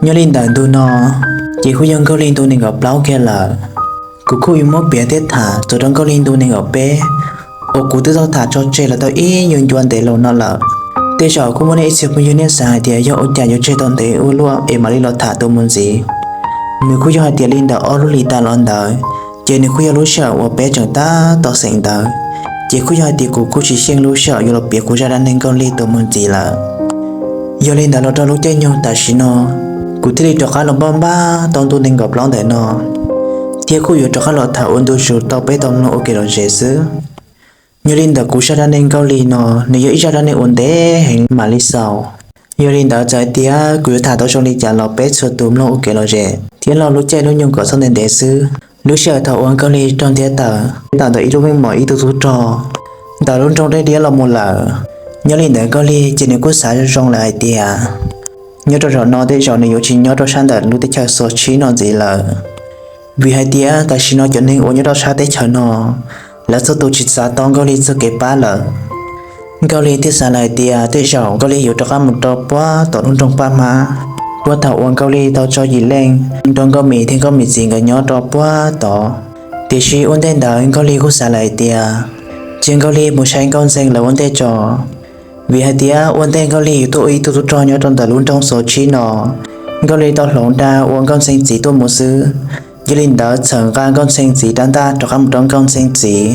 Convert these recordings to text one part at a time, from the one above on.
Nyob li ntawm ntu no, ces kuj yog Nkauj Lig ntu nees nkaum plaub kiag lawm. Kuv kuj yuav muab piav thiab tham txog rau Nkauj Lig ntu nees nkaum peb uas kuv twb tau tham tso tseg los tau ib nyuag ncua ntev los no lawm. Tej zaum kuj muaj nej ib txhia phooj ywg nej xav hais tias yog ua cas yuav tseg tau ntev ua luaj es mam li los tham tuaj mus ntxiv. Nws kuj yog hais tias li ntawm ob lub hlis tas los ntawd, ces nws kuj yog lub sij hawm uas peb tseem tab tom xeem ntawv, ces kuj yog hais tias kuv kuj tsis xyeej lub sij hawm yuav los piav kuv zaj dab neeg Nkauj Lig tuaj mus ntxiv lawm. Yog li ntawd los rau lub caij nyoog tam sim no, kuv thiaj li rov qab los npaj npaj tau ntu nees nkaum plaub ntawm no, thiab kuj yuav rov qab los tham ua ntu zus tau peb tau mloog ua kev lom zem xwb. Yog li ntawm kuv zaj dab neeg Nkauj Lig no, nws yog ib zaj dab neeg uas ntev heev mam li xaus. Yog li ntawd txawm hais tias kuv yuav tham tau zoo li cas los peb txhua tus mloog ua kev lom zem thiab laug lub caij lub nyoog kom txhob ntev ntev xwb. Lub sij hawm thaum uas Nkauj Lig raug ntiab tawm, ntiab tawm ntawm ib lub meej mom ib tug tub rog ntawm lub nroog Dej Diab los mus lawm. Nyob li ntawd Nkauj Lig ces nws kuj xav zoo zoo lawm hais tias nyob rau zaum no tej zaum nws yuav tsis nyob rau sab ntawm lub teb chaws Xos Tshib no ntxiv lawm, vim hais tias tam sim no cov neeg uas nyob rau sab teb chaws no, lawv txhua tus tsis xav tau Nkauj Lig txoj kev pab lawm. Nkauj Lig thiaj xav lawm hais tias tej zaum Nkauj Lig yuav rov qab mus rau puag tom lub nroog Paj Hmab, puag thaum uas Nkauj Lig tau tso Yim Leej nrog Nkauj Mim thiab Nkauj Mim txiv nkawd nyob rau puag tod. Tiam sis ua ntej ntawd Nkauj Lig kuj xav lawm hais tias cia Nkauj Lig mus saib Nkauj Ntxhee lawv ua ntej tso, vim hais tias ua ntej Nkauj Lig yuav tuaj ua ib tug tub rog nyob rau ntawm lub nroog Xos Tshib no, Nkauj Lig tau hloov dag ua Nkauj Ntxhee txiv tuaj mus xwb. Yog li ntawd txhawm nqa Nkauj Ntxhee txiv rab ntaj rov qab mus rau Nkauj Ntxhee txiv.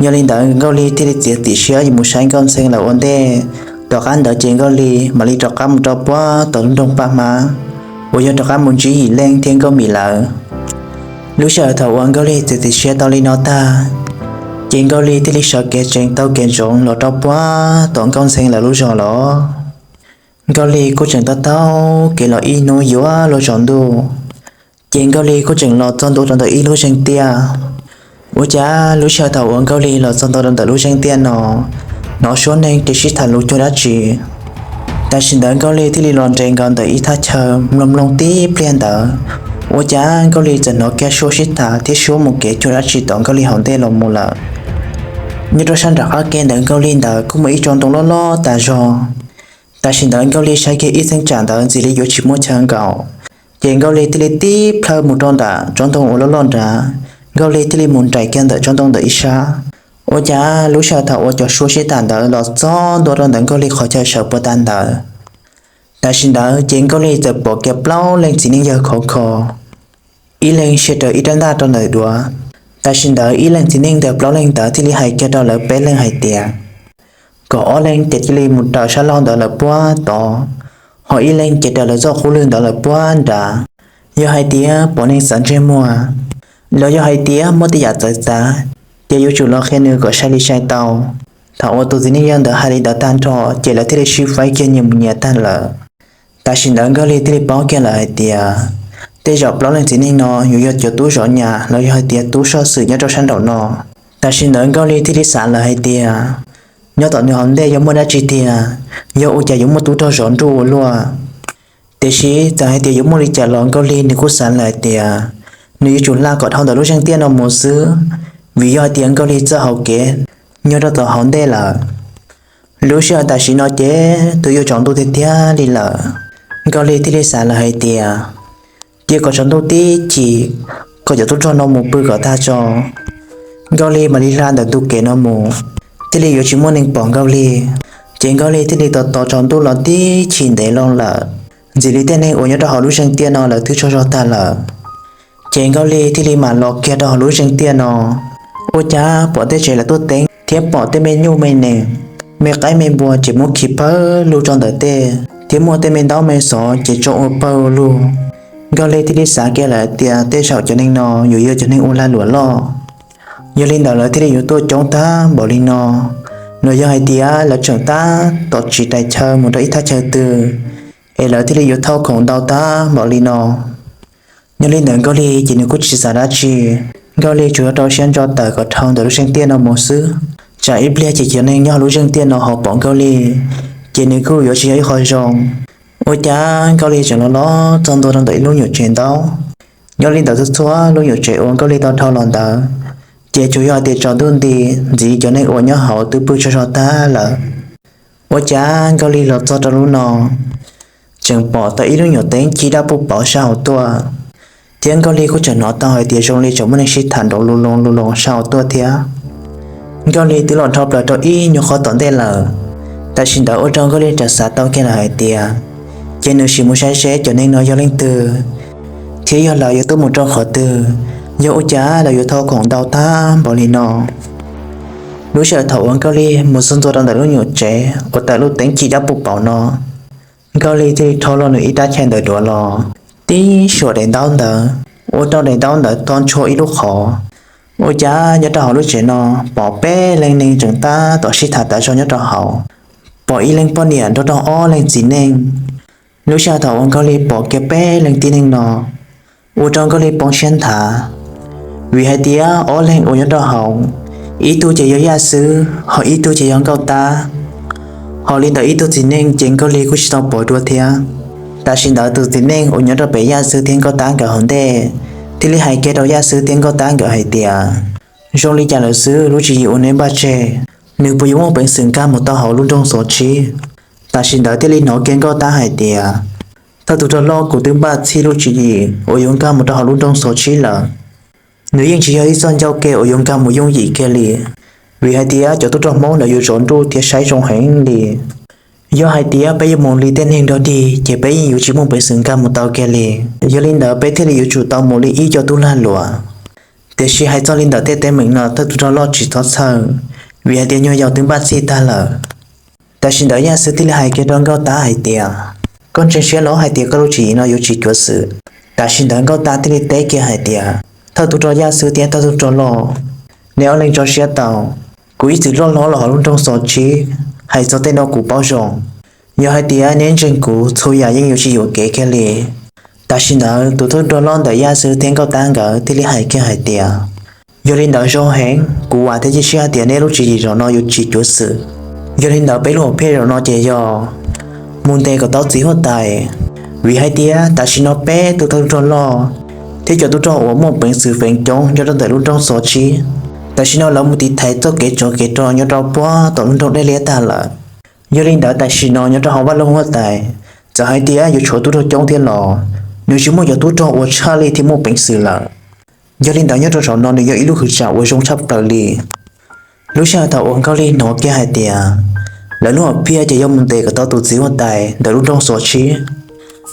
Yog li ntawd Nkauj Lig thiaj li txiav txim siab yuav mus saib Nkauj Ntxhee lawv ua ntej. Tom qab ntawd ces Nkauj Lig mam li rov qab mus rau puag tom lub nroog Paj Hmab uas yog rov qab mus ntsib Yim Leej thiab Nkauj Mim lawv. Lub sij hawm thaum uas Nkauj Lig txiav txim siab tau li no tag, ces Nkauj Lig thiaj li sawv kev tsees taug kev ntsoov los rau puag tom Nkauj Ntxhee lawv lub zos los. Nkauj Lig kuj tseem taug taug kev los ib hnub yuav luag tsaus ntuj, ces Nkauj Lig kuj tseem los txog ntua rau ntawm ib lub zeeg tiaj. Ua cas lub sij hawm thaum uas Nkauj Lig los txog ntua rau ntawm lub zeeg tiaj no, hnov suab neeg kev sib tham lus cuag dab tsi. Tam sim ntawd Nkauj Lig thiaj li los nres nkaus ntawm ib thaj chaw mloog mloog tib pliag ntawd, ua cas Nkauj Lig txawm hnov kiag suab sib tham thiab suab mus kev cuag dab tsi tom Nkauj Lig hauv ntej los mus lawm. Nyob rau sab nram qab ke ntawm Nkauj Lig ntawd kuj muaj ib tsob ntoo loj loj tas zog. Tam sim ntawd Nkauj Lig saib kiag ib txheej tsam ntawd ntxim li yuav tsis muaj chaw nkaum, ces Nkauj Lig thiaj li tib plhaw mus rau ntawm tsob ntoo uas loj loj nrad. Nkauj Lig thiaj li mus nraim kiag ntawm tsob ntoo ntawm ib sab. Ua cas lub sij hawm thaum uas cov suab sib tham ntawd los txog ntua rau ntawm Nkauj Lig qhov chaw sawv puag ta ntawd, tam sim ntawd ces Nkauj Lig txawm pom kiag plaub leej txiv neej yawg khov kho, ib leeg sia raws ib rab ntaj rau ntawm duav. Tam sim ntawd ib leej txiv neej ntawm plaub leej ntawd thiaj li hais kiag rau lawv peb leeg hais tias kom ob leeg ces cia li mus raws sab laug ntawd lawm puag tod, ho ib leeg ces raws lawv txoj qub lwg ntawd lawm puag nrad. Yog hais tias pom neeg txawv ntsej muag, los yog hais tias muaj tej yam txawv txav, ces yuav tsum los qhia nws kom sai li sai tau. Thaum uas tus txiv neej yawg ntawd hais li ntawd tag nrho, ces lawv thiaj li sib faib kiag nyias mus nyias tag lawm. Tam sim ntawd Nkauj Lig thiaj li paub kiag lawm hais tias tej zaum plaub leej txiv neej no yuav yog cov tub zov nyas los yog hais tias tub soj xwm nyob rau sab nraum no. Tam sim ntawd Nkauj Lig thiaj li xav lawm hais tias nyob tom nws hauv ntej yuav muaj dab tsi tiag, yog ua cas yuav muaj tub rog zov nruj ua luaj. Tiam sis txawm hais tias yuav muaj li cas los Nkauj Lig nws kuj xav lawm hais tias nws yuav tsum hla kom dhau ntawm lub zeeg tiaj no mus xwb, vim yog hais tias Nkauj Lig txoj hauv kev nyob rau tom hauv ntej lawm. Lub sij hawm tam sim no ces twb yuav tsaus ntuj tiag tiag li lawm. Nkauj Lig thiaj li xav lawm hais tias cia kom tsaus ntuj tib chim, kom cov tub rog no mus pw kom tag tso, Nkauj Lig mam li hla ntawm ntu kev no mus, thiaj li yuav tsis muaj neeg pom Nkauj Lig. Ces Nkauj Lig thiaj li tos tos tsaus ntuj los tib chim ntev loo lawm, ntxim li tej neeg uas nyob rau hauv lub zeeg tiaj no lawv twb tsaug zog tag lawm. Ces Nkauj Lig thiaj li mam los kiag rau hauv lub zeeg tiaj no, ua cas pom tej tsev lawv tuaj teev thiab pom tej me nyuj me nees, me qaib me npua ces muab khi pawg lug rau ntawm tej, thiab muaj tej me ntaub me xov ces tsoo ua pawg lug. Nkauj Lig thiaj li xav kiag lawm tias tej zaum cov neeg no yuav yog cov neeg ua lag luam loj. Yog li ntawd lawv thiaj li yuav tuaj coob tag npaum li no, los yog hais tias lawv tseem tab tom tsis rais chaw mus rau ib thaj chaw twg, es lawv thiaj li yuav thauj khoom ntau tag npaum li no. Nyob li ntawd Nkauj Lig ces nws kuj tsis xav dab tsi, Nkauj Lig tsuas yog rau siab ntso tawm kom dhau ntawm lub zeeg tiaj no mus xwb. Tsam ib pliag ces cov neeg nyob hauv lub zeeg tiaj no ho pom Nkauj Lig, ces nws kuj yuav tsis yog ib qho zoo. Ua cas Nkauj Lig tseem los los txog ntua rau ntawm ib lub nyuam tsev ntaub. Nyob li ntawd txhua txhua lub nyuam tsev uas Nkauj Lig tau dhau los ntawd, ces tsuas yog hais tias tsaus ntuj nti, ntxim cov neeg uas nyob hauv twb pw tsaug zog tag lawm. Ua cas Nkauj Lig los txog rau lub no, tseem pom tau ib lub nyuam teeb ci dab puj pauv sab hauv tuaj, thiab Nkauj Lig kuj tseem hnov tau hais tias zoo li tseem muaj neeg sib tham nrov lu loo lu loo sab hauv tuaj thiab. Nkauj Lig twb los dhau plaws rau ib nyuag qhov tom ntej lawm, tam sim ntawd ua rau Nkauj Lig rov xav tau kiag lawm hais tias, ces nws sim mus saib seb cov neeg no yog leej twg, thiab yog lawv yuav tuaj mus rau qhov twg, yog ua cas lawv yuav thau khoom ntau tag npaum li no. Lub sij hawm thaum uas Nkauj Lig mus txog ntua rau ntawm lub nyuam tsev uas tawm lub teeb ci dab puj pauv no, Nkauj Lig thiaj li rho los nws ib rab chais ntawd duav los tib suam daim ntaub ntawd, ua rau daim ntaub ntawd to ntshua ib lub qhov. Ua cas nyob rau hauv lub tsev no pom peb leeg neeg tseem tab tom sib tham tas zog nyob rau hauv, pom ib leeg poj niam nrog rau ob leeg txiv neej. Lub sij hawm thaum uas Nkauj Lig pom kiag peb leeg tib neeg no, ua rau Nkauj Lig poob siab nthav, vim hais tias ob leeg uas nyob rau hauv, ib tug ces yog Yaj Xwb, ho ib tug ces yog Nkauj Tab. Ho li ntawm ib tug txiv neej ces Nkauj Lig kuj tsis tau pom dua thiab. Tam sim ntawd tus txiv neej uas nyob rau pem Yaj Xwb thiab Nkauj Tab nkawd hauv ntej thiaj li hais kiag rau Yaj Xwb thiab Nkauj Tab nkawd hais tias, zoo li cas lawm xwb lub tswv yim uas neb npaj tseg, nws puas yuav muaj peev xwm nkag mus tau hauv lub nroog Xov Tshib? Tam sim ntawd thiaj li hnov kiag Nkauj Tab hais tias, thawj tub rog loj, kuv twb npaj txhij lub tswv yim uas yuav nkag mus rau hauv lub nroog Xov Tshib lawm. Nws yeej tsis yog ib txoj ncauj ke uas yuav nkag mus yooj yim kiag li, vim hais tias cov tub rog Hmoob lawv yuav zov nruj thiab saib zoo heev li. Yog hais tias peb yuav mus li tej neeg dog dig ces peb yeej yuav tsis muaj peev xwm nkag mus tau kiag li. Yog li ntawd peb thiaj li yuav tsum tau mus li ib co tub lag luam. Tiam sis hais txog li ntawm tej teeb meem no thawj tub rog loj tsis txhob txhawj, vim hais tias nyuag yaus twb npaj txhij tag lawm. Tam sim ntawd Yaj Xwb thiaj li hais kiag rau Nkauj Tab hais tias, koj ntseeg siab los hais tias koj lub tswv yim no yuav tsis cuav xwm? Tam sim ntawd Nkauj Tab thiaj li teb kiag hais tias, thawj tub rog Yaj Xwb thiab thawj tub rog loj, neb ob leeg tso siab tau. Kuv ib txwm loj hlob los hauv lub nroog Xov Tshib, hais txog tej no kuv paub zoo. Yog hais tias neb ntseeg kuv, txhua yam yeej yuav tsis yuam kev kiag li. Tam sim ntawd tus thawj tub rog loj ntawm Yaj Xwb thiab Nkauj Tab nkawd thiaj li hais kiag hais tias, yog li ntawd zoo heev, kuv vam thiab cia siab hais tias neb lub tswv yim zaum no yuav tsis cuav xwm. Yog li ntawd peb lub hom phiaj zaum no ces yog mus ntes kom tau txiv huab tais, vim hais tias tam sim no peb tus thawj tub rog loj thiab cov tub rog uas muaj peev xwm feem coob nyob rau ntawm lub nroog Xov Tshib, tam sim no lawv mus tiv thaiv txoj kev tsov kev rog nyob rau puag tom lub nroog Dej Liab tag lawm. Yog li ntawd tam sim no nyob rau hauv vaj loog huab tais, txawm hais tias yuav tshuav tub rog coob thiab los nws tsis muaj cov tub rog uas tshaj lij thiab muaj peev xwm lawm. Yog li ntawd nyob rau zaum no nws yog ib lub hwv tsam uas zoo tshaj plaws li. Lub sij hawm thaum uas Nkauj Lig hnov kiag hais tias lawv lub hom phiaj ces yog mus ntes kom tau tus txiv huab tais ntawm lub nroog Xov Tshib,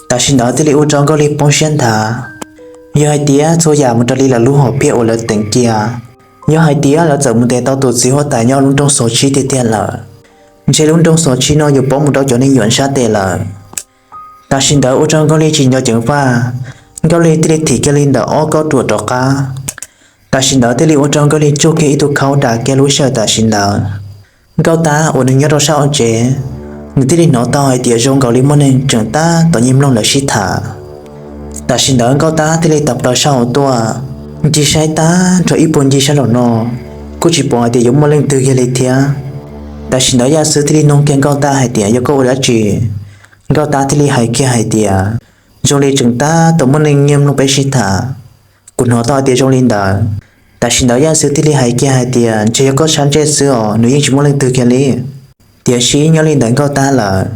tam sim ntawd thiaj li ua rau Nkauj Lig poob siab nthav. Yog hais tias txhua yam mus raws li lawv lub hom phiaj uas lawv teem cia, yog hais tias lawv txawm mus ntes tau tus txiv huab tais nyob lub nroog Xov Tshib tiag tiag lawm, ntshe lub nroog Xov Tshib no yuav poob mus rau cov neeg yuam sab tes lawm. Tam sim ntawd ua rau Nkauj Lig tsis nco ceev faj, Nkauj Lig thiaj li thim kiag li ntawm ob kauj ruam rov qab. Tam sim ntawd thiaj li ua rau Nkauj Lig tsuj kiag ib tug khaub dav kiag lub sij hawm tam sim ntawd. Nkauj Tab uas nws nyob rau sab hauv tsev, nws thiaj li hnov tau hais tias zoo nkaus li muaj neeg tseem tab tom nyiag mloog lawv sib tham. Tam sim ntawd Nkauj Tab thiaj li tawm plaws sab hauv tuaj, ncig saib tag nrho ib puag ncig sab nraum no, kuj tsis pom hais tias yuav muaj leej twg kiag li thiab. Tam sim ntawd Yaj Xwb thiaj li nug kiag Nkauj Tab hais tias yog koj ua dab tsi? Nkauj Tab thiaj li hais kiag hais tias zoo li tseem tab tom muaj neeg nyiag mloog peb sib tham, kuv hnov tau hais tias zoo li ntawd. Tam sim ntawd Yaj Xwb thiaj li hais kiag hais tias ntshe yog koj sab ntsej xwb os, nws yeej tsis muaj leej twg kiag li. Tiam sis nyob li ntawm Nkauj Tab lawm,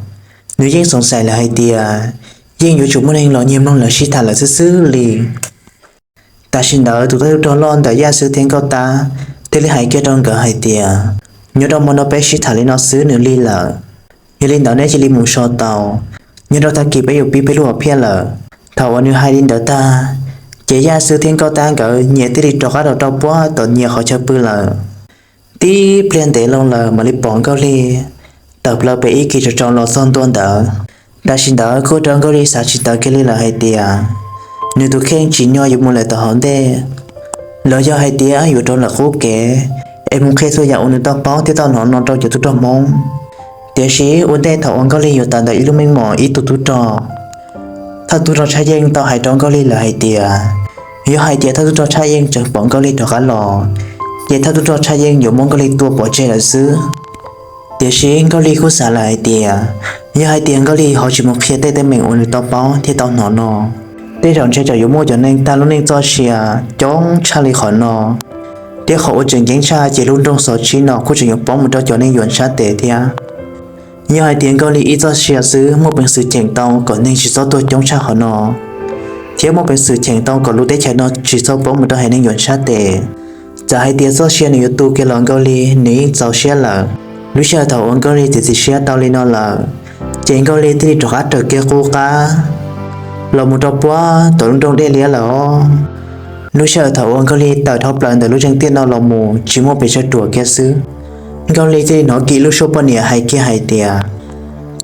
nws yeej xoom xaim lawm hais tias yeej yuav tsum muaj neeg los nyiag mloog lawv sib tham lawm xwb xwb li. Tam sim ntawd tus thawj tub rog loj ntawm Yaj Xwb thiab Nkauj Tab thiaj li hais kiag rau nkawd hais tias nyob rau hmo no peb sib tham li no xwb nws lig lawm. Yog li ntawd neb cia li mus so tau, nyob rau tag kis peb yuav pib peb lub hom phiaj lawm. Thaum uas nws hais li ntawd tag, ces Yaj Xwb thiab Nkauj Tab nkawd nyias thiaj li rov qab rau rau puag tom nyias qhov chaw pw lawm. Tib pliag ntev loo lawm mam li pom Nkauj Lig tawm plaws pem ib kis tsov tsov los txog ntua ntawd. Tam sim ntawd kuj ua rau Nkauj Lig xav tsis tawv kiag li lawm hais tias nws tus kheej tsim nyog yuav mus lawm tom hauv ntej, los yog hais tias yuav rau lawm qub kev es mus qhia txhua yam uas nws tau paub thiab tau hnov no rau cov tub rog Hmoob. Tiam sis ua ntej thaum uas Nkauj Lig yuav tawm ntawm ib lub meej mom ib tug tub rog, thawj tub rog Tshaj Yeej tau hais rau Nkauj Lig lawm hais tias yog hais tias thawj tub rog Tshaj Yeej tseem pom Nkauj Lig rov qab los, ces thawj tub rog Tshaj Yeej yuav muab Nkauj Lig tua pov tseg lawm xwb. Tiam sis Nkauj Lig kuj xav lawm hais tias yog hais tias Nkauj Lig ho tsis mus qhia tej teeb meem uas nws tau paub thiab tau hnov no, tej zaum ntshe tsam yuav muaj cov neeg tag lub neej txoj sia coob tshaj li qhov no. Thiab qhov uas tseem ceeb tshaj ces lub nroog Xov Tshib no kuj tseem yuav poob mus rau cov neeg yuam sab tes thiab. Yog hais tias Nkauj Lig ib txoj sia xwb muaj peev xwm cheem tau kom neeg tsis txhob tuag coob tshaj qhov no, thiab muaj peev xwm cheem tau kom lub teb chaws no tsis txhob poob mus rau haiv neeg Yuam sab tes. Txawm hais tias txoj sia nws yuav tu kiag los Nkauj Lig nws yeej txaus siab lawm. Lub sij hawm thaum uas Nkauj Lig txiav txim siab tau li no lawm, ces Nkauj Lig thiaj li rov qab raws kiag qub qab los mus rau puag tom lub nroog Dej Liab lawm os. Lub sij hawm thaum uas Nkauj Lig tawm dhau plaws ntawm lub zeeg tiaj no los mus tsis muaj pes tsawg ruam kiag xwb, Nkauj Lig thiaj li hnov kiag lub suab poj niam hais kiag hais tias,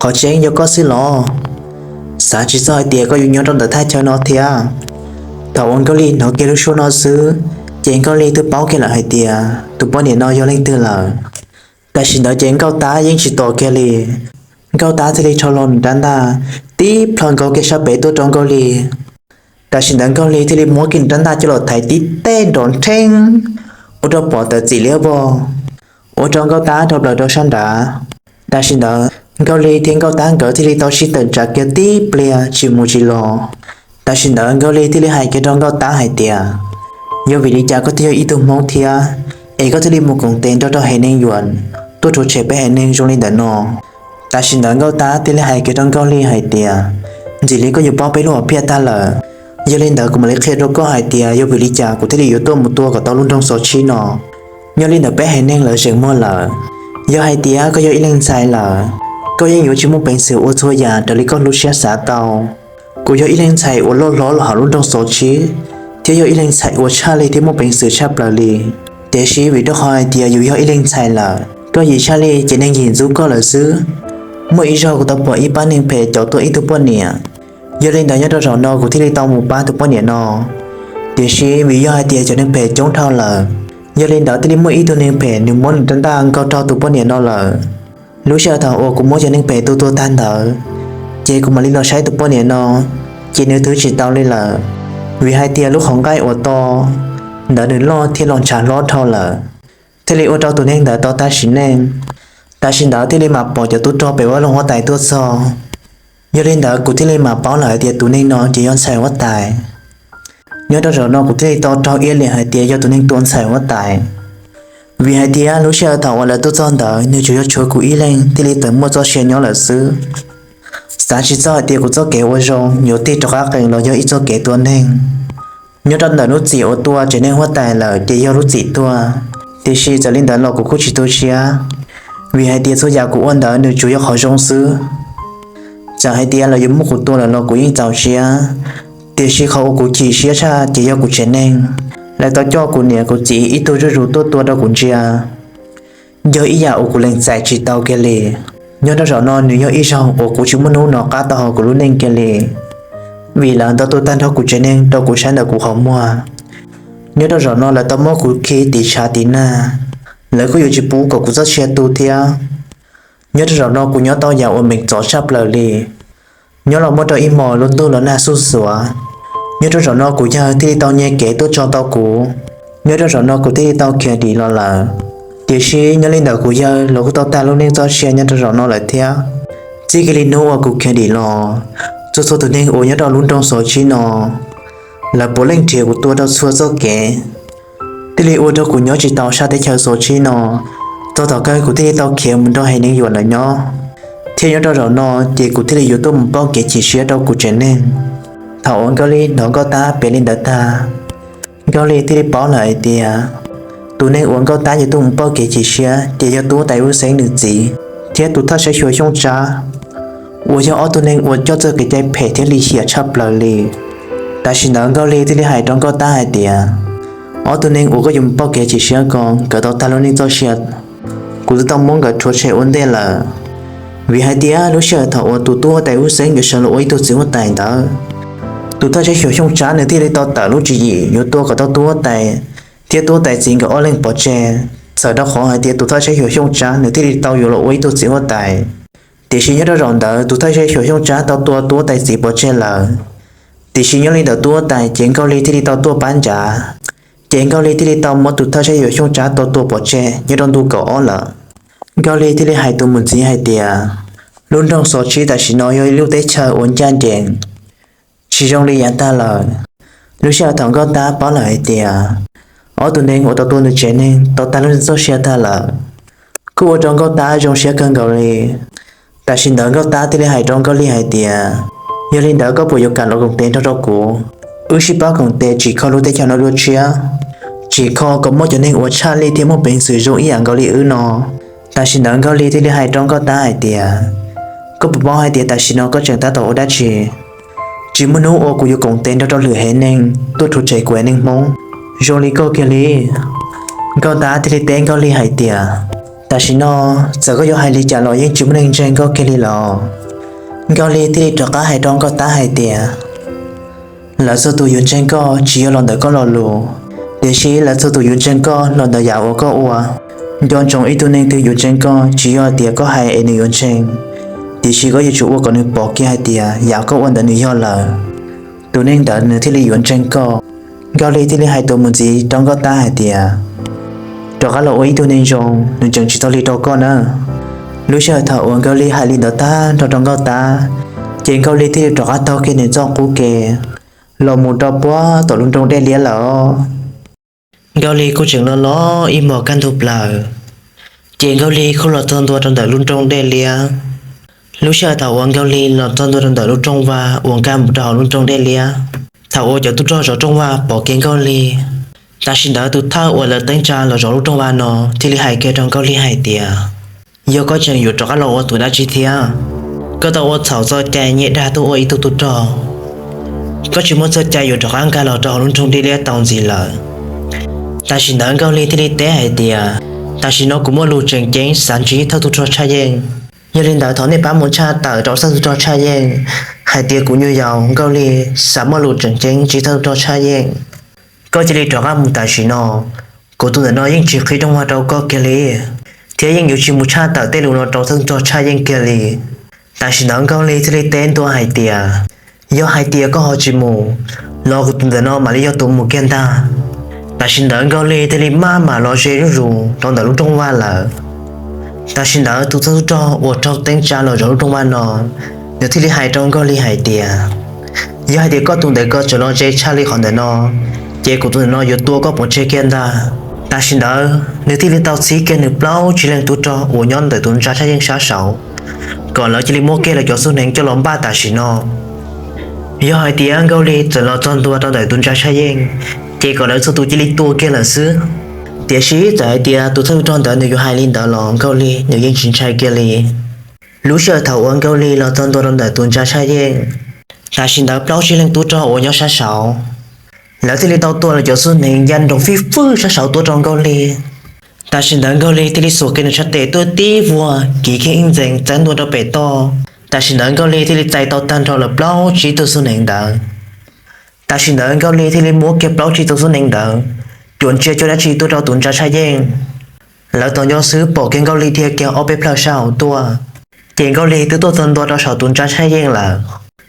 Qhov tseeb yog koj xwb los? Xav tsis txog hais tias koj yuav nyob rau ntawm thaj chaw no thiab. Thaum uas Nkauj Lig hnov kiag lub suab no xwb, ces Nkauj Lig twb paub kiag lawm hais tias tus poj niam no yog leej twg lawm. Tam sim ntawd ces Nkauj Tab yeej tsis tos kiag li. Nkauj Tab thiaj li rho hlo nws rab ntaj, tib plho nkaus kiag sab pem tuaj rau Nkauj Lig. Tam sim ntawd Nkauj Lig thiaj li muab kiag nws rab ntaj coj los thaiv tib teg nrov nrheeb, ua rau pom tawm txim liab vog, ua rau Nkauj Tab dhau plaws rau sab nrad. Tam sim ntawd Nkauj Lig thiab Nkauj Tab nkawd thiaj li tau sib tawm ntshav kiag tib pliag tsis mus tsis los. Tam sim ntawd Nkauj Lig thiaj li hais kiag rau Nkauj Tab hais tias, Yog vim li cas koj thiaj yog ib tug Hmoob thiab, es koj thiaj li mus koom tes nrog rau haiv neeg Yuam tuaj rhuav tshem peb haiv neeg zoo li ntawm no? Tam sim ntawd Nkauj Tab thiaj li hais kiag rau Nkauj Lig hais tias, Ntxim li koj yuav paub peb lub hom phiaj tag lawm. Yog li ntawd kuv mam li qhia rau koj hais tias yog vim li cas kuv thiaj li yuav tuaj mus tua kom tau lub nroog Xov Tshib no. Nyob li ntawm peb haiv neeg lawv zeem muag lawm, yog hais tias koj yog ib leeg ntxhais lawm, koj yeej yuav tsis muaj peev xwm ua txhua yam raws li koj lub siab xav tau. Kuv yog ib leeg ntxhais uas loj hlob los hauv lub nroog Xov Tshib, thiab yog ib leeg ntxhais uas tshaj li thiab muaj peev xwm tshaj plaws li. Tiam sis vim rau qhov hais tias yus yog ib leeg ntxhais lawm, koj yim tshaj li ces neeg yim ntxub koj lawm xwb. Muaj ib zaug kuv tau pom ib pab neeg phem cov tuaj ib tug poj niam, yog li ntawd nyob rau zaum no kuv thiaj li tau mus pab tus poj niam no. Tiam sis vim yog hais tias cov neeg phem coob dhau lawm, yog li ntawd thiaj li muaj ib tug neeg phem nws muab nws rab ntaj nkaug raug tus poj niam no lawm. Lub sij hawm thaum uas kuv muab cov neeg phem tua tuag tag ntawd, ces kuv mam li los saib tus poj niam no, ces nws twb tsis tau li lawm, vim hais tias lub qhov nqaij uas to ntawd nws loj thiab los ntshav hlob dhau lawm, thiaj li ua rau tus neeg ntawd tau tag sim neej. Tam sim ntawd thiaj li mam pom cov tub rog pem vaj loog huab tais tuaj txog. Yog li ntawd kuv thiaj li mam paub lawm hais tias tus neeg no ces yog ntxhais huab tais. Nyob rau zaum no kuv thiaj li tau raug iab liam hais tias yog tus neeg tua ntxhais huab tais, vim hais tias lub sij hawm thaum uas lawv tuaj txog ntawd nws tsuas yog tshuav kuv ib leeg thiaj li tawm muaj txoj sia nyob lawm xwb. Xav tsis txog hais tias kuv txoj kev ua zoo yuav tig rov qab qees los yog ib txoj kev tua neeg. Nyob rau ntawm lub txim uas tua tsev neeg huab tais lawm ces yog lub txim tuag, tiam sis txawm li ntawd los kuv kuj tsis tu siab, vim hais tias txhua yam kuv ua ntawd nws tsuas yog qhov zoo xwb. Txawm hais tias lawv yuav muab kuv tua lawm los kuv yeej txaus siab, tiam sis qhov uas kuv chim siab tshaj ces yog kuv tsev neeg, lawv tau coj kuv niam kuv txiv ib tug zuj zus tuaj tua rau kuv ntsia, yog ib yam uas kuv lees txais tsis tau kiag li. Nyob rau zaum no nws yog ib zaug uas kuv tsis muaj hnub nov qab tau hauv kuv lub neej kiag li, vim lawv tau tua tag nrho kuv tsev neeg rau kuv saib ntawm kuv qhov muag. Nyob rau zaum no lawv tau muab kuv khi tiv tshav tiv nag, lawv kuj yuav tsis pub kom kuv txoj sia tu thiab. Nyob rau zaum no kuv nyob tau yam uas meem txom tshaj plaws li. Nyob los muaj rau ib hmos lub ntuj los nag xuj xuav, nyob rau zaum no kuv yawg thiaj li tau nyiag kev tuaj tso tau kuv. Nyob rau zaum no kuv thiaj li tau khiav dim los lawm. Tiam sis nyob li ntawm kuv yawg los kuj tau tag lub neej txoj sia nyob rau zaum no lawm thiab. Txij kiag li hnub uas kuv khiav dim los, txhua txhua tus neeg uas nyob rau lub nroog Xov Tshib no, lawv puav leej nrhiav kuv tua rau txhua txoj kev, thiaj li ua rau kuv nyob tsis tau sab teb chaws Xov Tshib no. Txog thaum kawg kuv thiaj li tau khiav mus nrog haiv neeg Yuam lawv nyob, thiab nyob rau zaum no ces kuv thiaj li yuav tuaj mus pauj kev chim siab rau kuv tsev neeg. Thaum uas Nkauj Lig hnov Nkauj Tab piav li ntawd tag, Nkauj Lig thiaj li paub lawm hais tias tus neeg uas Nkauj Tab yuav tuaj mus pauj kev chim siab ces yog tub huab tais Ub Xeeb nws txiv thiab tus thawj saib xyuas Xyooj Tsab, uas yog ob tug neeg uas coj txoj kev cai phem thiab lim hiam tshaj plaws li. Tam sim ntawd Nkauj Lig thiaj li hais rau Nkauj Tab hais tias, Ob tug neeg uas koj yuav mus pauj kev chim siab ko nkawd tau tag lub neej txoj sia, kuv twb tau muab nkawd rhuav tshem ua ntej lawm. Vim hais tias lub sij hawm thaum uas tus tub huab tais Ub Xeeb yuav sawv los ua ib tug txiv huab tais ntawd, tus thawj saib xyuas Xyooj Tsab nws thiaj li tau tawm lub tswv yim yuav tua kom tau tub huab tais thiab tub huab tais txiv nkawd ob leeg pov tseg, txhawm rau qhov hais tias tus thawj saib xyuas Xyooj Tsab nws thiaj li tau yuav los ua ib tug txiv huab tais. Tiam sis nyob rau zaum ntawd tus thawj saib xyuas Xyooj Tsab tau tua tub huab tais txiv pov tseg lawm. Tiam sis nyob li ntawm tub huab tais ces Nkauj Lig thiaj li tau tuaj pab nrad, ces Nkauj Lig thiaj li tau muab tus thawj saib xyuas Xyooj Tsab tau tua pov tseg nyob rau ntu kaum ob lawm. Nkauj Lig thiaj li hais tus mus ntxiv hais tias, lub nroog Xov Tshib tam sim no yog ib lub teb chaws uas ncaj ncees, tsis zoo li yav tag lawm. Lub sij hawm thaum Nkauj Tab paub lawm hais tias ob tug neeg uas tau tua nws tsev neeg tau tag lub neej txoj sia tag lawm, kuj ua rau Nkauj Tab zoo siab kawg nkaus li. Tam sim ntawd Nkauj Tab thiaj li hais rau Nkauj Lig hais tias, yog li ntawd koj puas yuav kam los koom tes nrog rau kuv? Wb sib pab koom tes tsim kho lub teb chaws no dua tshiab, tsim kho kom muaj cov neeg uas tshaj lij thiab muaj peev xwm zoo ib yam nkaus li wb no. Tam sim ntawd Nkauj Lig thiaj li hais rau Nkauj Tab hais tias, koj puas paub hais tias tam sim no koj tseem tab tom ua dab tsi? Tsis muaj hnub uas kuv yuav koom tes nrog rau lwm haiv neeg tuaj rhuav tshem kuv haiv neeg Hmoob zoo li koj kiag li. Nkauj Tab thiaj li teb Nkauj Lig hais tias, tam sim no txawm koj yuav hais li cas los yeej tsis muaj neeg ntseeg koj kiag li los? Nkauj Lig thiaj li rov qab hais rau Nkauj Tab hais tias, lawv txhua tus yuav ntseeg koj tsis yog los ntawm koj lo lus, tiam sis lawv txhua tus yuav ntseeg koj los ntawm yam uas koj ua. Nco ntsoov, ib tug neeg twg yuav ntseeg koj tsis yog tias koj hais es nws yuav ntseeg, tiam sis koj yuav tsum ua kom nws pom kiag hais tias yam koj ua ntawd nws yog lawm, tus neeg ntawd nws thiaj li yuav ntseeg koj. Nkauj Lig thiaj li hais tuaj mus ntxiv rau Nkauj Tab hais tias, rov qab los ua ib tug neeg zoo, nws tseem tsis tau li rau koj na. Lub sij hawm thaum uas Nkauj Lig hais li ntawd tag nrho rau Nkauj Tab, ces Nkauj Lig thiaj li rov qab taug kiag nws txoj qub ke los mus rau puag tom lub nroog Dej Liab lawm. Nkauj Lig kuj tseem los los ib hmos kaj ntug plaws, ces Nkauj Lig kuj los txog ntua rau ntawm lub nroog Dej Liab. Lub sij hawm thaum uas Nkauj Lig los txog ntua rau ntawm lub rooj vag uas nkag mus rau hauv lub nroog Dej Liab, thaum uas cov tub rog zov rooj vag pom kiag Nkauj Lig, tam sim ntawd tus thawj uas lawv teeb tsa los zov lub rooj vag no thiaj li hais kiag rau Nkauj Lig hais tias, yog koj tseem yuav rov qab los ua tus dab tsi thiab? Koj tau ua txhaum txoj cai nyiag dag tuaj ua ib tug tub rog, koj tsis muaj txoj cai yuav rov qab nkag los rau hauv lub nroog Dej Liab tau ntxiv lawm. Tam sim ntawd Nkauj Lig thiaj li teb hais tias, tam sim no kuv muaj lus tseem ceeb xav ntsib thawj tub rog Tshaj Yeej. Yog li ntawd thov nej pab mus tshaj tawm rau thawj tub rog Tshaj Yeej hais tias kuv nyuam yaus Nkauj Lig xav muaj lus tseem ceeb ntsib thawj tub rog Tshaj Yeej. Koj cia li rov qab mus tam sim no, kuv tus ntawm no yeej tsis qhib rooj vag rau koj kiag li, thiab yeej yuav tsis mus tshaj tawm tej lus no rau thawj tub rog Tshaj Yeej kiag li. Tam sim ntawd Nkauj Lig thiaj li teb ntua hais tias, yog hais tias koj ho tsis mus, los kuv tus ntawm no mam li yog tus mus kiag ntag. Tam sim ntawd Nkauj Lig thiaj li maj mam los ze zuj zus rau ntawm lub rooj vag lawm. Tam sim ntawd tus thawj tub rog uas raug teeb tsa los zov lub rooj vag no, nws thiaj li hais rau Nkauj Lig hais tias, yog hais tias koj tus ntawm ko tseem los ze tshaj li qhov ntawm no, ces kuv tus ntawm no yuav tua koj pov tseg kiag ntag. Tam sim ntawd nws thiaj li tau txhib kiag nws plaub tsib leeg tub rog uas nyob ntawm tus ntsa Tshaj Yeej sab saud, kom lawv cia li muab kiag lawv cov xub hneev coj los npaj tam sim no. Yog hais tias Nkauj Lig txawm los txog ntua rau ntawm tus ntsa Tshaj Yeej, ces kom lawv txhua tus cia li tua kiag lawm xwb. Tiam sis txawm hais tias tus thawj tub rog ntawd nws yuav hais li ntawd los Nkauj Lig nws yeej tsis ntshai kiag li. Lub sij hawm thaum uas Nkauj Lig los txog ntua rau ntawm tus ntsa Tshaj Yeej, tam sim ntawd plaub tsib leeg tub rog uas nyob sab saud, lawv thiaj li tau tua lawv cov xub hneev ya nroos fij fwj sab saud tuaj rau Nkauj Lig. Tam sim ntawd Nkauj Lig thiaj li xuas kiag nws sab tes tuaj tib vuag kiv kiag ib ntxees txeeb ntua rau pem toj. Tam sim ntawd Nkauj Lig thiaj li txais tau tag nrho lawv plaub tsib tug xub hneev ntawd. Tam sim ntawd Nkauj Lig thiaj li muab kiag plaub tsib tug xub hneev ntawd cuam ntsia cuag dab tsi tuaj rau tus ntsa Tshaj Yeej. Lawv tos nco xwb pom kiag Nkauj Lig dhia kiag ob peb plhaw sab hauv tuaj, ces Nkauj Lig twb tuaj txog ntua rau saum tus ntsa Tshaj Yeej lawm.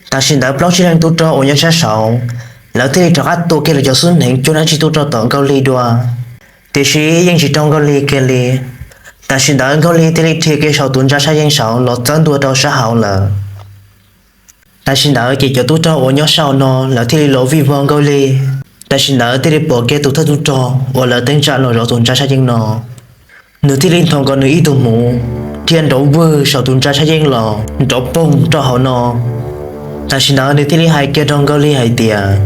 Tam sim ntawd plaub tsib leeg tub rog uas nyob sab saud, lawv thiaj li rov qab tua kiag lawv cov xub hneev cuag dab tsi tuaj rau tom Nkauj Lig dua, tiam sis yeej tsis raug Nkauj Lig kiag li. Tam sim ntawd Nkauj Lig thiaj li dhia kiag saum tus ntsa Tshaj Yeej saud los txawb ntua rau sab hauv lawm. Tam sim ntawd ces cov tub rog uas nyob saum no lawv thiaj li los vij vog Nkauj Lig. Tam sim ntawd thiaj li pom kiag tus thawj tub rog uas lawv teeb tsa los zov tus ntsa Tshaj Yeej no, nws thiaj li nthos nkaus nws ib tug hmuv dhia nrov vwg saum tus ntsa Tshaj Yeej los nrov poog rau hauv no. Tam sim ntawd nws thiaj li hais kiag rau Nkauj Lig hais tias,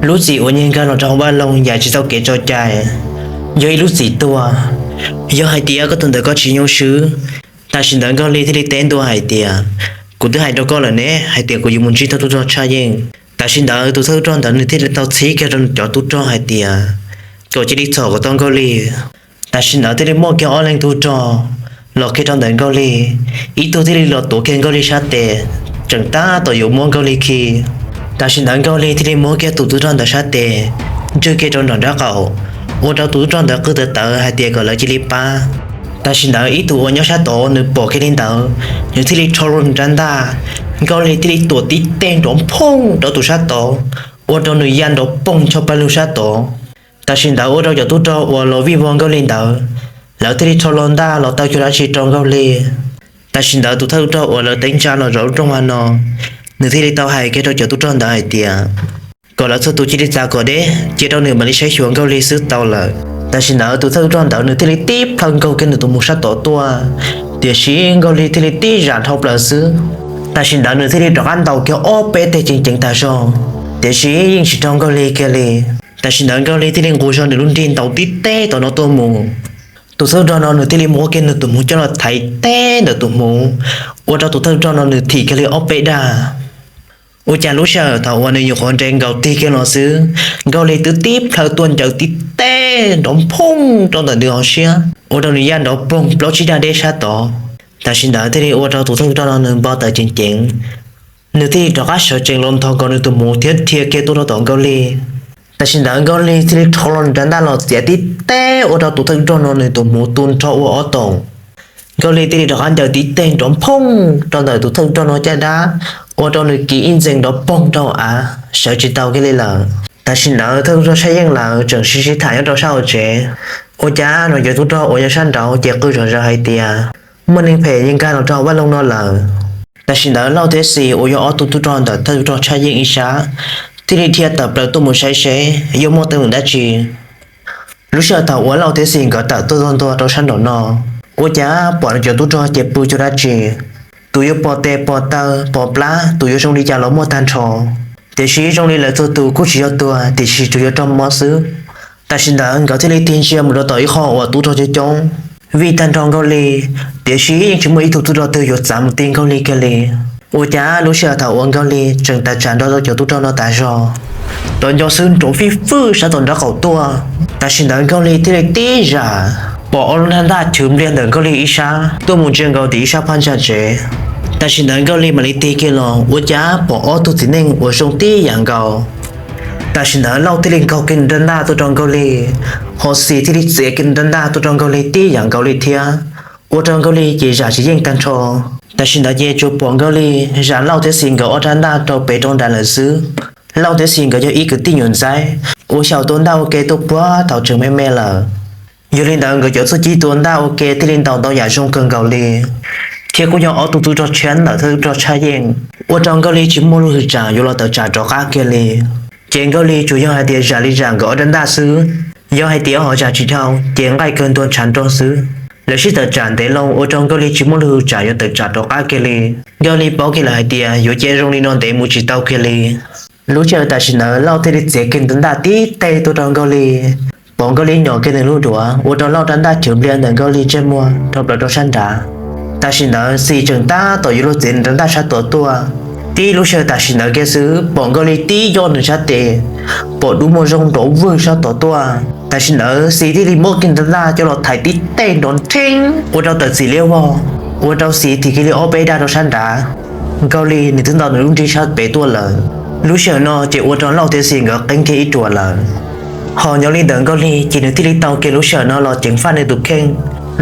lub txim uas nyiag nkag los rau hauv vaj loog yam tsis tau kev tso cai, yog ib lub txim tuag. Yog hais tias koj tus ntawm koj tsis nyoo swb. Tam sim ntawd Nkauj Lig thiaj li teb ntua hais tias, kuv twb hais rau koj lawm ne hais tias kuv yuav mus ntsib thawj tub rog Tshaj Yeej. Tam sim ntawd tus thawj tub rog ntawd nws thiaj li tau txhib kiag rau cov tub rog hais tias, kom cia li txhom kom tau Nkauj Lig. Tam sim ntawd thiaj li muaj kiag ob leeg tub rog los kiag rau ntawm Nkauj Lig, ib tug thiaj li los tuav kiag Nkauj Lig sab tes, tseem tab tom yuav muab Nkauj Lig khi. Tam sim ntawd Nkauj Lig thiaj li muab kiag tus tub rog ntawd sab tes ntswj kiag rau nram nraub qaum, ua rau tus tub rog ntawd qw tawv tawv hais tias kom lawv cia li pab. Tam sim ntawd ib tug uas nyob sab tod nws pom kiag li ntawd, nws thiaj li rho loo nws rab ntaj, Nkauj Lig thiaj li tuam tib teg nrov phooj rau tus sab tod, ua rau nws ya nrov poog ncho pawg lug sab tod. Tam sim ntawd ua rau cov tub rog uas los vij vog Nkauj Lig ntawd, lawv thiaj li rho loo ntaj los taw cuag dab tsi rau Nkauj Lig. Tam sim ntawd tus thawj tub rog uas lawv teeb tsa los zov lub rooj vag no, nws thiaj li tau hais kiag rau cov tub rog ntawd hais tias, kom lawv txhua tus cia li txav kom deb, cia rau nws mam li saib xyuas Nkauj Lig xwb tau lawm. Tam sim ntawd tus thawj tub rog ntawd nws thiaj li tib plhaw nkaug kiag nws tus hmuv sab tod tuaj, Tiam sis Nkauj Lig thiaj li tib zam dhau plaws xwb. Tam sim ntawd nws thiaj li rov qab ntaus kiag ob peb teg ceev ceev tas zog, tiam sis yeej tsis raug Nkauj Lig kiag li. Tam sim ntawd Nkauj Lig thiaj li nqus zog nws lub nrig ntaus tib teg tom no tuaj mus. Tus thawj rog no nws thiaj li muab kiag nws tus hmuv coj los thaiv teg ntawm tus hmuv, ua rau tus thawj rog no nws thim kiag li ob peb dag. Ua cas lub sij hawm thaum uas nws nyuam qhuav nres nkaus tig kiag los xwb, Nkauj Lig twb tib plhaw tuaj ncaws tib teg nrov nphooj rau ntawm nws hauv siab, ua rau nws ya nrov poog plaub tsib dag deb sab tod. Tam sim ntawd thiaj li ua rau tus thawj rog no nws npau taws ceev ceev, nws thiaj li rov qab sawv tsees los nthos nkaus nws tus hmuv thiab dhia kiag tuaj rau tom Nkauj Lig. Tam sim ntawd Nkauj Lig thiaj li rho los nws rab ntaj los txiav tib teg ua rau tus thawj rog no nws tus hmuv tu nrho ua ob toom. Nkauj Lig thiaj li rov qab ncaws tib teg nrov nphooj rau ntawm tus thawj rog no caj dab, ua rau nws kiv ib ntxees nrov poog rau av sawv tsis tau kiag li lawm. Tam sim ntawd thawj tub rog Tshaj Yeej lawv tseem sib sib tham nyob rau sab hauv tsev. Ua cas no cov tub rog uas nyob sab nraud ces qw zom zaws hais tias muaj neeg phem yeej nkag los rau vaj loog no lawm. Tam sim ntawd Lauj thiab Xis uas yog ob tug tub rog ntawm thawj tub rog Tshaj Yeej ib sab thiaj li dhia tawm plaws tuaj mus saib seb yuav muaj teeb meem dab tsi. Lub sij hawm thaum uas Lauj thiab Xis nkawd tawm tuaj txog ntua rau sab nraum no, ua cas pom nws cov tub rog ces pw cuag dab tsi, tus yuav pom tes pom taw pom plab, tus yuav zoo li cas los muaj tag nrho. Tiam sis zoo li lawv txhua tus kuj tsis yog tuag, tiam sis tsuas yog raug mob xwb. Tam sim ntawd nkawd thiaj li tig ntsia mus rau tom ib qho uas tub rog coob coob, vij tag nrho Nkauj Lig, tiam sis yeej tsis muaj ib tug tub rog twg yuav txav mus ti Nkauj Lig kiag li. Ua cas lub sij hawm thaum uas Nkauj Lig tseem tawm tsam nrog rau cov tub rog no tas zog, rov nco xwb nrov fij fwj sab tom nraub qaum tuaj. Tam sim ntawd Nkauj Lig thiaj li tib zam pom ob lub nrab ntaj chwv npliag ntawm Nkauj Lig ib sab tuaj mus ntsia nkaus tim ib sab phab ntsa tsev. Tam sim ntawd Nkauj Lig mam li tig kiag los ua cas pom ob tug txiv neej uas zoo tib yam nkaus. Tam sim ntawd Lauj thiaj li nkaug kiag nws rab ntaj tuaj rau Nkauj Lig, ho Xis thiaj li txiav kiag nws rab ntaj tuaj rau Nkauj Lig tib yam nkaus li thiab, ua rau Nkauj Lig ces zam tsis yeej tag nrho. Tam sim ntawd ces tsuas pom Nkauj Lig zam Lauj thiab Xis nkawd ob rab ntaj rau pem rau nrad lawm xwb. Lauj thiab Xis nkawd yog ib kwv tij nyuam ntxaib uas xyaum tua ntaj ua ke tuaj puag thaum tseem me me lawm. Yog li ntawd nkawd cov txuj ci tua ntaj ua ke thiaj li ntaus ntau yam zoo kawg nkaus li, thiab kuj yog ob tug tub rog tshiab ntawm thawj tub rog Tshaj Yeej, ua rau Nkauj Lig tsis muaj lub hwj tsam yuav los tawm tsam rov qab kiag li. Ces Nkauj Lig tsuas yog hais tias zam li zam nkawd ob rab ntaj xwb, yog hais tias ho zam tsis dhau ces nqaij kawg ntua ntshav nrog xwb. Lawv sib tawm tsam ntev loo ua rau Nkauj Lig tsis muaj lub hwj tsam yuav tawm tsam rov qab kiag li. Nkauj Lig paub kiag lawm hais tias yuav cia zoo li no ntev mus tsis tau kiag li. Lub sij hawm tam sim ntawd Lauj thiaj li txiav kiag nws rab ntaj tib teg tuaj rau Nkauj Lig, pom Nkauj Lig nyom kiag nws lub duav ua rau Lauj rab ntaj chwv npliag ntawm Nkauj Lig ntsej muag dhau plaws rau sab nrad. Tam sim ntawd Xis tseem tab tom yuav luag txiav nws rab ntaj sab tod tuaj. Tib lub sij hawm tam sim ntawd kiag xwb pom Nkauj Lig tib yoj nws sab tes, pom dub muag zoo nrov vwg sab tod tuaj. Tam sim ntawd Xis thiaj li muab kiag nws rab ntaj coj los thaiv tib teg nrov nrheeb ua rau tawm txim liab vog, ua rau Xis thim kiag li ob peb dag rau sab nrad. Nkauj Lig nws twb ntaus nws lub nrig sab pem tuaj lawm. Lub sij hawm no ces ua rau Lauj thiab Xis nkawd qeeb kiag ib ruam lawm. Ho nyob li ntawd Nkauj Lig ces nws thiaj li tau kiag lub sij hawm no los ceev faj nws tus kheej.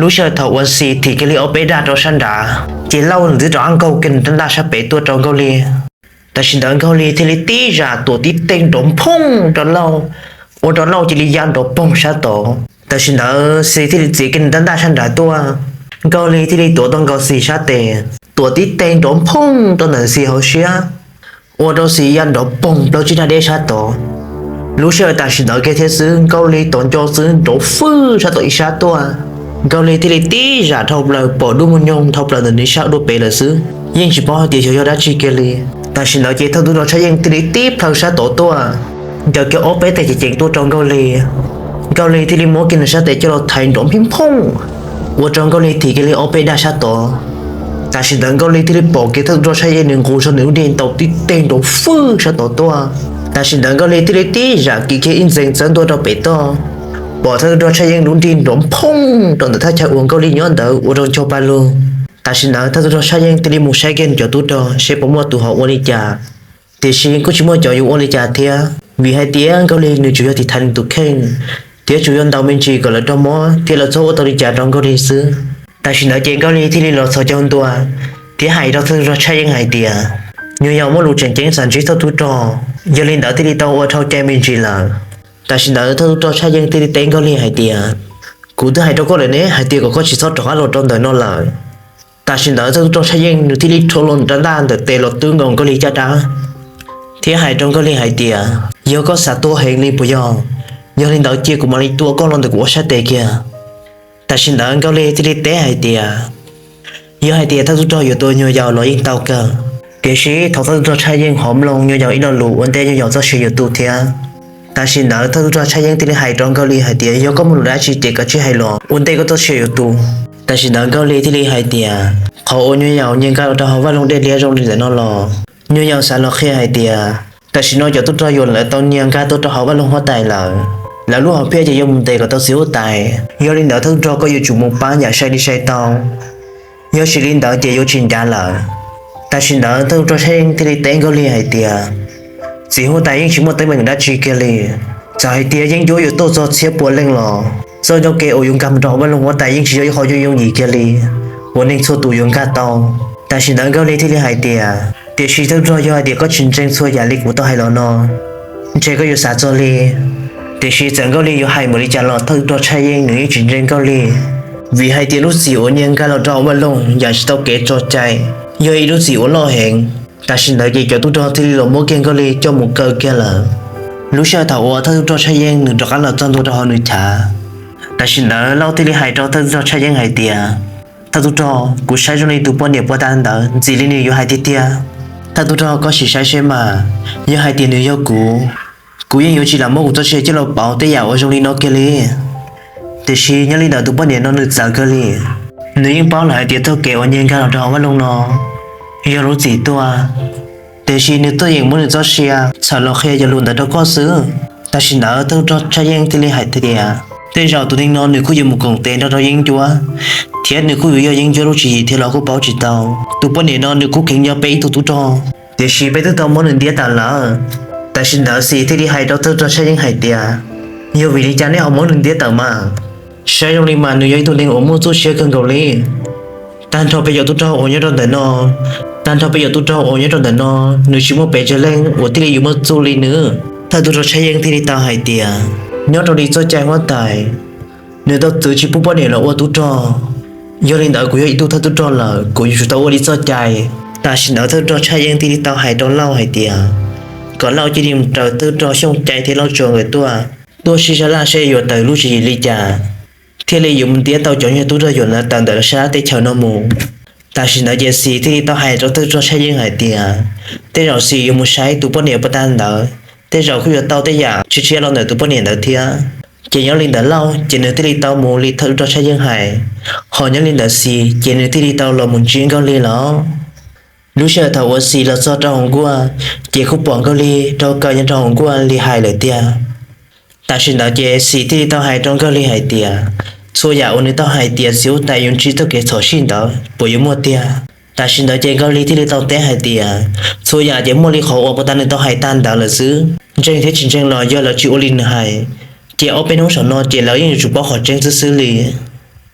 Lub sij hawm thaum uas Xis thim kiag li ob peb dag rau sab nrad, ces Lauj nws twb rov qab nkaug kiag nws rab ntaj sab pem tuaj rau Nkauj Lig. Tam sim ntawd Nkauj Lig thiaj li tib zam tuam tib teg nrov nphooj rau Lauj, ua rau Lauj cia li ya nrov poog sab tod. Tam sim ntawd Xis thiaj li txiav kiag nws rab ntaj sab nrad tuaj, Nkauj Lig thiaj li tuav tau nkaus Xis sab tes, tuam tib teg nrov nphooj rau ntawm Xis hauv siab, ua rau Xis ya nrov poog plaub tsib dag deb sab tod. Lub sij hawm tam sim ntawd kiag thiab xwb Nkauj Lig tos nco xwb nrov fwj sab tom ib sab tuaj. Nkauj Lig thiaj li tib zam dhau plaws pom dub muag nyoog dhau plaws ntawm nws ib sab dua pem lawm xwb, yeej tsis paub hais tias xyov yog dab tsi kiag li. Tam sim ntawd ces thawj tub rog Tshaj Yeej thiaj li tib plhaw sab tod tuaj, ncaws kiag ob peb teg ceev ceev tuaj rau Nkauj Lig. Nkauj Lig thiaj li muab kiag nws sab tes coj los thaiv nrov nphooj nphooj, ua rau Nkauj Lig thim kiag li ob peb dag sab tod. Tam sim ntawd Nkauj Lig thiaj li pom kiag thawj tub rog Tshaj Yeej nws nqus zog nws lub nrig ntaus tib teg nrov fwj sab tod tuaj. Tam sim ntawd Nkauj Lig thiaj li tib zam kiv kiag ib ntxees txawb ntua rau pem toj, pom thawj tub rog Tshaj Yeej lub nrig nrov nphooj rau ntawm thaj chaw uas Nkauj Lig nyob ntawd ua rau ncho pa lug. Tam sim ntawd thawj tub rog Tshaj Yeej thiaj li mus saib kiag nws cov tub rog seb puas muaj tus ho ua li cas. Tiam sis kuj tsis muaj cov yuav ua li cas thiab, vim hais tias Nkauj Lig nws tsuas yog tiv thaiv nws tus kheej, thiab tsuas yog ntaus me ntsis kom lawv raug mob thiab lawv txhob ua tau li cas rau Nkauj Lig xwb. Tam sim ntawd ces Nkauj Lig thiaj li los txhos caug ntua thiab hais rau thawj tub rog Tshaj Yeej hais tias, nyuam yaus muaj lus tseem ceeb xav ntsib thawj tub rog, yog li ntawd thiaj li tau ua dhau cai me ntsis lawm. Tam sim ntawd thawj tub rog Tshaj Yeej thiaj li teb Nkauj Lig hais tias, kuv twb hais rau koj lawm ne hais tias kom koj tsis txhob rov qab los rau ntawm no lawm. Tam sim ntawd thawj tub rog Tshaj Yeej nws thiaj li rho los nws rab ntaj ntawm tes los twb nkaus Nkauj Lig caj dab, thiab hais rau Nkauj Lig hais tias, yog koj xav tuag heev li puas yog? Yog li ntawd cia kuv mam li tua koj los ntawm kuv ob sab tes kiag. Tam sim ntawd Nkauj Lig thiaj li teb hais tias, Yog hais tias thawj tub rog yuav tua nyuag yaus los yeej tau kawg. Tiam sis thaum thawj tub rog Tshaj Yeej ho mloog nyuag yaus ib lo lus ua ntej nyuag yaus txoj sia yuav tu thiab. Tam sim ntawd thawj tub rog Tshaj Yeej thiaj li hais rau Nkauj Lig hais tias yog koj muaj lus dab tsi ces koj tsis hais los ua ntej koj txoj sia yuav tu. Tam sim ntawd Nkauj Lig thiaj li hais tias qhov uas nyuag yaus nyiag nkag los rau hauv vaj loog dej liab zoo li ntawm no los, nyuag yaus xav los qhia hais tias tam sim no cov tub rog yuav lawv tau nyiag nkag tuaj rau hauv vaj loog huab tais lawm. Lawv lub hom phiaj ces yuav mus ntes kom tau txiv huab tais. Yog li ntawd thawj tub rog koj yuav tsum mus pab yam sai li sai tau. Yog tsis li ntawd ces yuav tsis ncav lawm. Tam sim ntawd thawj tub rog Tshaj Yeej thiaj li teb Nkauj Lig hais tias txiv huab tais yeej tsis muaj teeb meem dab tsi kiag li. Txawm hais tias yeeb ncuab yuav tuaj txog txhiab pua leej los, txoj ncauj kev uas yuav nkag mus rau hauv vaj loog huab tais yeej tsis yog ib qho yooj yooj yim kiag li uas neeg txhua tus yuav nkag tau. Tam sim ntawd Nkauj Lig thiaj li hais tias tiam sis thawj tub rog, yog hais tias koj tsis ntseeg txhua yam li kuv tau hais los no, ntshe koj yuav xav txog li. Tiam sis txawm Nkauj Lig yuav hais npaum li cas los thawj tub rog Tshaj Yeej nws yeej tsis ntseeg Nkauj Lig, vim hais tias lub txim uas nyiag nkag los rau hauv vaj loog yam tsis tau kev tso cai, yog ib lub txim uas loj heev. Tam sim ntawd ces cov tub rog thiaj li los muab kiag Nkauj Lig coj mus kaw kiag lawm. Lub sij hawm thaum uas thawj tub rog Tshaj Yeej nws rov qab los txog ntua rau hauv nws chav, tam sim ntawd Lauj thiaj li hais rau thawj tub rog Tshaj Yeej hais tias thawj tub rog, kuv saib zoo li tus poj niam puag ta ntawd ntxim li nws yuav hais tiag tiag. Thawj tub rog, koj sim saib seb mas, yog hais tias nws yog kuv, kuv yeej yuav tsis lam muab kuv txoj sia coj los pauv tej yam uas zoo li no kiag li. Tiam sis nyob li ntawm tus poj niam no nws txawv kawg li. Nws yeej paub lawm hais tias txoj kev uas nyiag nkag los rau hauv vaj loog no yog lub txim tuaj, tiam sis nws tuaj yeem muab nws txoj sia txhawm los qhia cov lus ntawd rau koj xwb. Tam sim ntawd thawj tub rog Tshaj Yeej thiaj li hais tias tej zaum tus neeg no nws kuj yuav mus koom tes nrog rau yeeb ncuab, thiab nws kuj yuav yog yeeb ncuab lub tswv yim thiab los kuj paub tsis tau. Tus poj niam no nws kuj kheev yog peb ib tug tub rog, tiam sis peb twb tau muab nws ntiab tawm lawm. Tam sim ntawd Xis thiaj li hais rau thawj tub rog Tshaj Yeej hais tias yog vim li cas nej ho muab nws ntiab tawm mas? Saib zoo li mas nws yog ib tug neeg uas muaj txuj siab kawg nkaus li. Tag nrho peb cov tub rog uas nyob rau ntawm no, tag nrho peb cov tub rog uas nyob rau ntawm no, nws tsis muaj pes tsawg leej uas thiaj li yuav muaj txuj li nws. Thawj tub rog Tshaj Yeej thiaj li tau hais tias nyob rau li txoj cai huab tais, nws tau txwv tsis pub poj niam los ua tub rog. Yog li ntawd kuv yog ib tug thawj tub rog lawm, kuv yuav tsum tau ua li txoj cai. Tam sim ntawd thawj tub rog Tshaj Yeej thiaj li tau hais rau Lauj hais tias kom Lauj cia li mus raws thawj tub rog Xyooj Cai thiab Lauj Tsua nkawd tuaj, tuaj sib sab laj seb yuav tawm lub tswv yim li cas thiaj li yuav mus ntiab tau cov nyuag tub rog yuam ntawd tawm ntawm sab teb chaws no mus. Tam sim ntawd ces Xis thiaj li tau hais rau thawj tub rog Tshaj Yeej hais tias tej zaum Xis yuav mus saib tus poj niam puag ta ntawd, tej zaum kuj yuav tau tej yam tshiab tshiab los ntawm tus poj niam ntawd thiab. Ces nyob li ntawd Lauj ces nws thiaj li tau mus li thawj tub rog Tshaj Yeej hais, ho nyob li ntawd Xis ces nws thiaj li tau los mus ntsib Nkauj Lig lawm. Lub sij hawm thaum uas Xis los txog rau hauv nkuaj, ces kuj pom Nkauj Lig raug kaw nyob rau hauv nkuaj li hais lawm tiag. Tam sim ntawd ces Xis thiaj li tau hais rau Nkauj Lig hais tias txhua yam uas nws tau hais tias txiv huab tais yuav ntsib txoj kev txhaum sij ntawd puas yuav muaj tiag. Tam sim ntawd ces Nkauj Lig thiaj li tau teb hais tias txhua yam ces muaj li qhov uas puag ta nws tau hais tag ntawd lawm xwb. Ntseeg thiab tsis ntseeg los yog lawv tsis ua li nws hais, ces ob peb hnub saum no ces lawv yeej yuav tsum paub qhov tseeb xwb xwb li.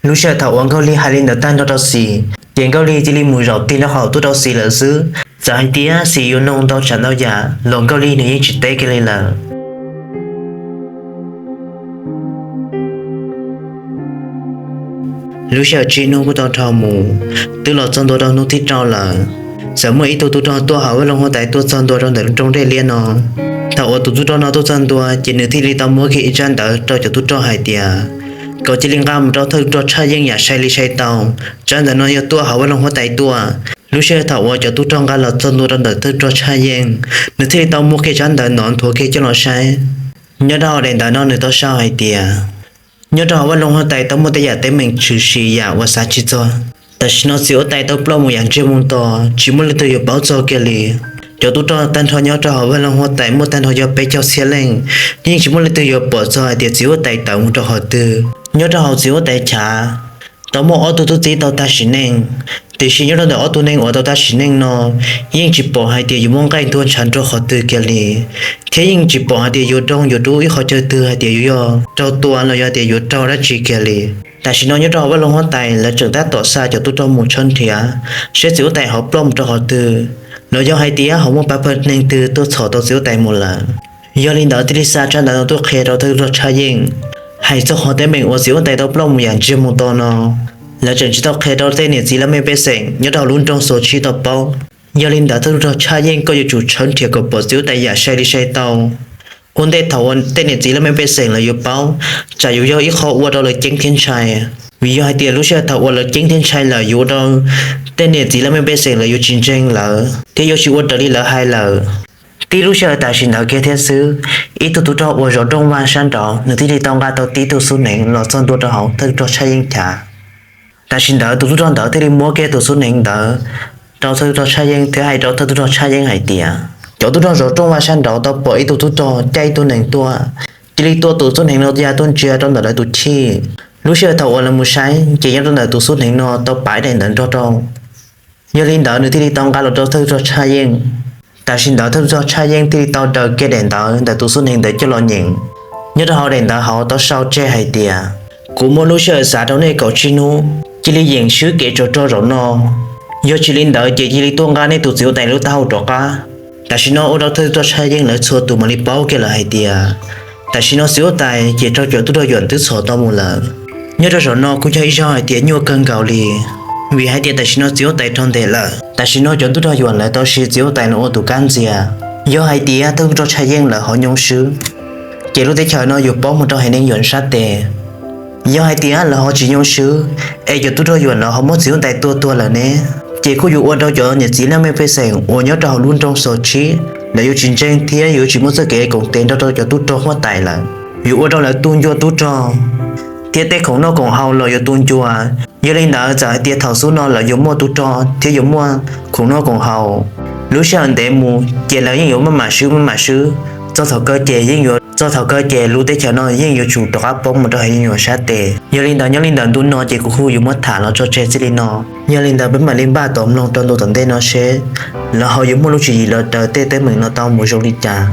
Lub sij hawm thaum uas Nkauj Lig hais li ntawd tag nrho rau Xis, ces Nkauj Lig cia li mus zaum tig nraub qaum tuaj rau Xis lawm xwb. Txawm hais tias Xis yuav nug ntau tsav ntau yam los Nkauj Lig nws yeej tsis teb kiag li lawm. Lub sij hawm tsib hnub kuj tau dhau mus, twb los txog ntua rau hnub thib rau lawm. Txawm muaj ib tug tub rog tuaj hauv vaj loog huab tais tuaj txog ntua rau ntawm lub nroog dej liab no. Thaum uas tus tub rog no tuaj txog ntua ces nws thiaj li tau muab kiag ib tsab ntawv rau cov tub rog hais tias kom cia li nqa mus rau thawj tub rog Tshaj Yeej yam sai li sai tau. Tsab ntawv no yog tuaj hauv vaj loog huab tais tuaj. Lub sij hawm thaum uas cov tub rog nqa los txog ntua rau ntawm thawj tub rog Tshaj Yeej, nws thiaj li tau muab kiag tsab ntawv no nthuav kiag coj los saib. Nyob rau hauv daim ntawv no nws tau sau hais tias nyob rau hauv vaj loog huab tais tau muaj tej yam teeb meem tshwm sim yam uas xav tsis txog. Tam sim no txiv huab tais tau ploj mus yam ntsiag mus to, tsis muaj leej twg yuav paub txog kiag li. Cov tub rog tag nrho nyob rau hauv vaj loog huab tais muaj tag nrho yog peb caug txhiab leej, yeej tsis muaj leej twg yuav pom txog hais tias txiv huab tais tawm mus rau qhov twg. Nyob rau hauv txiv huab tais chav tau muaj ob tug tub txib tau tag sim neej, tiam sis nyob rau ntawm ob tug neeg uas tau tag sim neej no yeej tsis pom hais tias yuav muaj nqaij ntuag ntshav rau qhov twg kiag li, thiab yeej tsis pom hais tias yuav raug yuav rub ib qhov chaw twg hais tias yuav yog raug tua los yog tias yuav raug dab tsi kiag li. Tam sim no nyob rau hauv vaj loog huab tais lawv tseem tab tom xa cov tub rog mus tshawb nrhiav saib txiv huab tais ho ploj mus rau qhov twg, los yog hais tias ho muaj pab pawg neeg twg tuaj txhom tau txiv huab tais mus lawm. Yog li ntawd thiaj li xa tsab ntawv no tuaj qhia rau thawj tub rog Tshaj Yeej. Hais txog qhov teeb meem uas txiv huab tais tau ploj mus yam ntsiag mus to no, lawv tseem tsis tau qhia rau tej niam txiv laj mej pej xeem nyob rau hauv lub nroog Xos Tshib tau paub. Yog li ntawd thawj tub rog Tshaj Yeej koj yuav tsum tshawb nrhiav kom pom txiv huab tais yam sai li sai tau, ua ntej thaum uas tej niam txiv laj mej pej xeem lawv yuav paub, tsam yuav yog ib qho ua rau lawv ceeb thiab ntshai. Vim yog hais tias lub sij hawm thaum uas lawv ceeb thiab ntshai lawm yuav ua rau tej niam txiv laj mej pej xeem lawv yuav tsis ntseeg lawv thiab yuav tsis ua raws li lawv hais lawm. Tib lub sij hawm tam sim ntawd kiag thiab xwb, ib tug tub rog uas zov rooj vag sab nraud nws thiaj li tau nqa tau tib tug xub hneev los txog ntua rau hauv thawj tub rog Tshaj Yeej chav. Tam sim ntawd tus tub rog ntawd thiaj li muab kiag tus xub hneev ntawd rau thawj tub rog Tshaj Yeej thiab hais rau thawj tub rog Tshaj Yeej hais tias, cov tub rog zov rooj vag sab nraud tau pom ib tug tub rog caij ib tug nees tuaj, cia li tua tus xub hneev no ya tuaj ntsia rau ntawm lawv tus chij. Lub sij hawm thaum uas lawv mus saib ces nyob rau ntawm tus xub hneev no tau pav daim ntawv nrog rau. Yog li ntawd nws thiaj li tau nqa los rau thawj tub rog Tshaj Yeej. Tam sim ntawd thawj tub rog Tshaj Yeej thiaj li tau daws kiag daim ntawv ntawm tus xub hneev ntawd coj los nyeem. Nyob rau hauv daim ntawv hauv tau sau tseg hais tias, kuv muab lub sij hawm xav rau nej kaum tsib hnub, cia li yeem swb kev tsov rog zaum no. Yog tsis li ntawd ces cia li tuaj nqa nej tus txiv huab tais lub taub hau rov qab. Tam sim no ua rau thawj tub rog Tshaj Yeej lawv txhua tus mam li paub kiag lawm hais tias, tam sim no txiv huab tais ces raug cov tub rog Yuam twb txhom tau mus lawm. Nyob rau zaum no kuj yog ib zaug hais tias nyuaj kawg nkaus li, vim hais tias tam sim no txiv huab tais raug ntes lawm. Tam sim no cov tub rog Yuam lawv tau siv txiv huab tais los ua tus kab ntxias. Yog hais tias thawj tub rog Tshaj Yeej lawv ho nyoo swb, ces lub teb chaws no yuav poob mus rau haiv neeg Yuam sab tes. Yog hais tias lawv ho tsis nyoo swb, es cov tub rog Yuam lawv ho muab txiv huab tais tua tuag lawm ne, ces kuj yuav ua rau cov niam txiv laj mej pej xeem uas nyob rau hauv lub nroog Xos Tshib lawv yuav tsis ntseeg thiab yuav tsis muaj txoj kev koom tes nrog rau cov tub rog huab tais lawm. Yuav ua rau lawv tu ncua tub rog, thiab tej khoom noj khoom haus los yuav tu ncua. Yog li ntawd txawm hais tias thaum xub no lawv yuav muaj tub rog thiab yuav muaj khoom noj khoom haus, lub sij hawm ntev mus ces lawv yeej yuav maj mam swb maj mam swb, txog thaum kawg ces yeej yuav, txog thaum kawg ces lub teb chaws no yeej yuav tsum rov qab poob mus rau haiv neeg Yuam sab tes. Yog li ntawd nyob li ntawm ntu no ces kuv kuj yuav muab tham los tso tseg txij li no. Yog li ntawd peb mam li npaj tau mloog rau ntu tom ntej no seb lawv ho yuav muaj lub tswv yim los raws tej teeb meem no tau mus zoo li cas.